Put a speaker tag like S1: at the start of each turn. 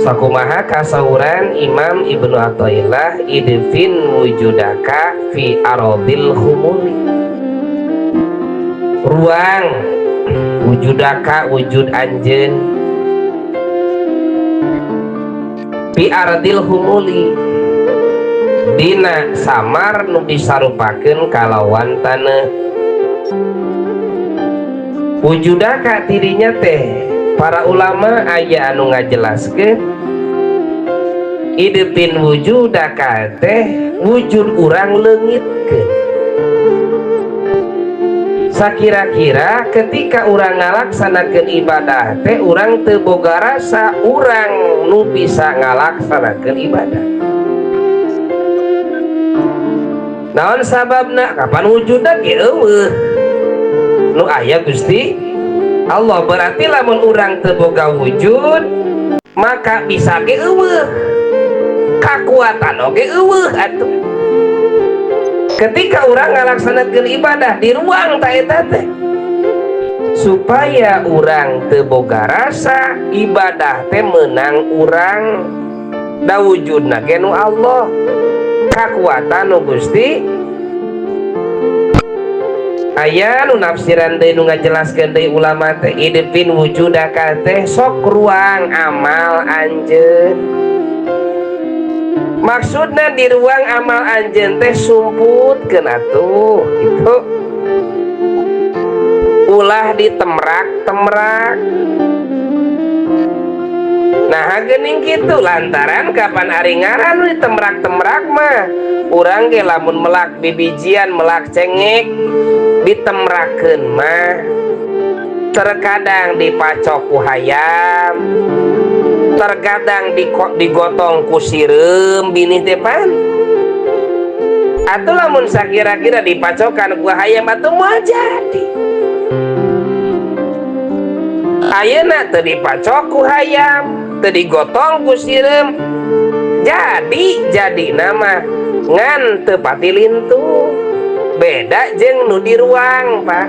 S1: Sakumaha kasauran Imam Ibnu Athaillah, idfin wujudaka fi aradil khumuli, ruang wujudaka wujud anjeun fi ardil humuli dina samar nu disarupakeun kalawan taneuh. Wujudaka tidinya teh para ulama aya anu ngajelaskeun idepin wujudaka teh wujud urang leungitkeun. Sakira-kira ketika urang ngalaksanakeun ibadah teh urang teu boga rasa urang nu bisa ngalaksanakeun ibadah. Naon sababna? Kapan wujudna ge eueuh nu aya Gusti Allah. Berarti lamun urang teu boga wujud maka bisa ge eueuh, kakuatan oge eueuh atuh. Ketika urang ngalaksanakeun ibadah di ruang ta eta teh supaya urang teu boga rasa ibadah teh menang urang, da wujudna ge nu Allah, kakuatan nu Gusti. Aya nu nafsiran deui nu ngajelaskeun deui ulama teh idepin wujudaka teh sok ruang amal anjeun. Maksudna di ruang amal anjeun teh sumputkeun atuh gitu, ulah ditemrak-temrak. Nah geuning kitu lantaran kapan ari ngaran ditemrak-temrak mah urang ge lamun melak bibijian melak cengek ditemrakeun mah terkadang dipacok ku hayam, terkadang digotong ku sireum binih teh pan. Atuh lamun sakira-kira dipacokan ku hayam atuh moal jadi. Ayeuna teu dipacok ku hayam, teu digotong ku sireum, jadi nama ngan teu pati lintuh. Beda jeung nu di ruang, Pak.